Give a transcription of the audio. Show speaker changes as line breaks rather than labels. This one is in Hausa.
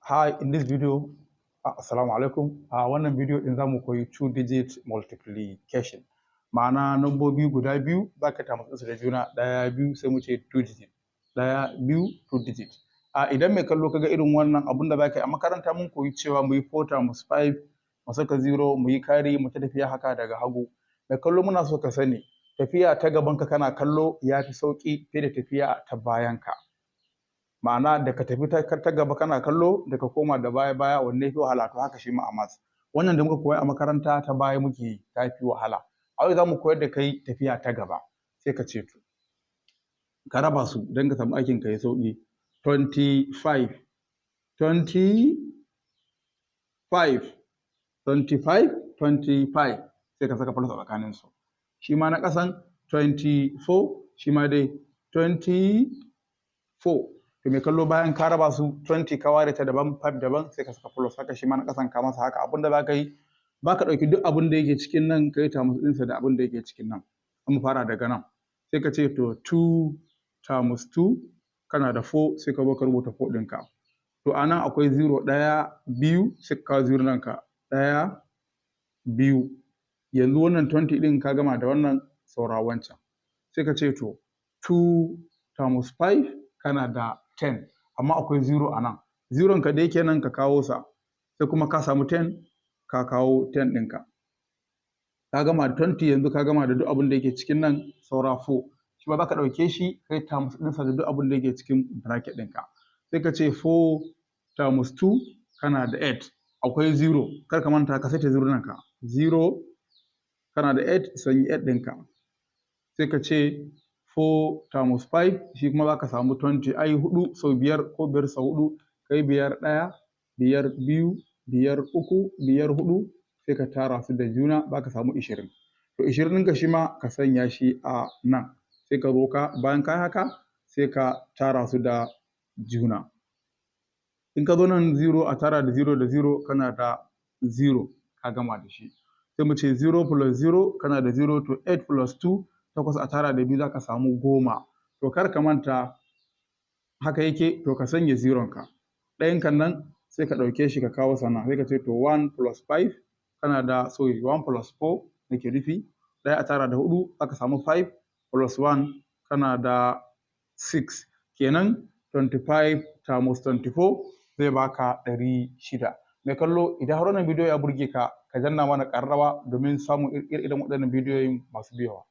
Hi, in this video, assalamu alaikum. A wannan bidiyo ɗin za mu koyi two digit multiplication. Ma'ana nambobi guda biyu za ka times ɗinsu da juna, ɗaya, biyu, sai mu ce two digit. Ɗaya, biyu, two digit. A idan mai kallo kaga irin wannan abun da za ka yi, a makaranta mun koyi cewa mu yi 4 times 5, mu saka 0, mu yi carry, mu ta tafiya haka daga hagu. Mai kallo, muna so ka sani, tafiya ta gabanka kana kallo ya fi sauƙi fiye da tafiya ta bayanka. Ma'ana da ka tafi ta gaba kana kallo da ka koma da baya baya, wanne fi wahala? To haka shi ma a maths. Wannan da muka koya a makaranta, ta baya muke yi, ta fi wahala. A yau za mu koyar da kai tafiya ta gaba. Sai ka ce to ka raba su don ka samu aikin ka ya sauƙi. 25, 25, 25, 25, sai ka saka plus a tsakanin su. Shi ma na ƙasan 24, shi ma dai 24. To mai kallo, bayan ka raba su, 20 ka ware ta daban, 5 daban, sai ka saka plus. Haka shi ma na ƙasan ka masa haka. Abin da za ka yi, ba ka ɗauki duk abin da yake cikin nan, ka yi times ɗinsa da abin da yake cikin nan. Mu fara daga nan. Sai ka ce to 2 times 2, kana da 4, sai ka zo ka rubuta 4 ɗinka. To a nan akwai 0, ɗaya, biyu, sai ka kawo 0 nan ka, ɗaya, biyu. Yanzu wannan 20 ɗin ka gama da wannan, saura wancan. Sai ka ce to 2 times 5, kana da 10, amma akwai 0 a nan. 0 ka da yake nan, ka kawo sa, sai kuma ka samu 10, ka kawo 10 ɗinka. Ka gama da 20, yanzu ka gama da duk abin da yake cikin nan, saura 4. Shi ma za ka ɗauke shi, kai times ɗinsa da duk abin da yake cikin bracket ɗinka. Sai ka ce 4 times 2, kana da 8, akwai 0, kar ka manta ka saita 0 nan ka, 0, kana da 8, sanyi 8 ɗinka. Sai ka ce 4 times 5, shi kuma za ka samu 20. Ai hudu sau biyar ko biyar sau hudu, kai biyar, ɗaya, biyar, biyu, biyar, uku, biyar, hudu, sai ka tara su da juna, za ka samu 20. To 20 ɗinka shi ma ka sanya shi a nan. Sai ka zo ka, bayan ka haka, sai ka tara su da juna. In ka zo nan, 0 a tara da 0 da 0, kana da 0, ka gama da shi. Sai mu ce 0 plus 0, kana da 0. To 8 plus 2, 8 a tara da biyu, za ka samu 10. To kar ka manta, haka yake. To ka sanya zeron ka, ɗayan kan nan, sai ka ɗauke shi ka kawo sana. Sai ka ce to 1 plus 5, kana da, sorry, 1 plus 4 nake nufi. Ɗaya a tara da hudu, za ka samu 5, plus 1, kana da 6. Kenan 25 times 24 zai baka 600. Mai kallo, idan har wannan bidiyo ya burge ka, ka danna mana ƙararrawa domin samun irin waɗannan bidiyoyin masu biyowa.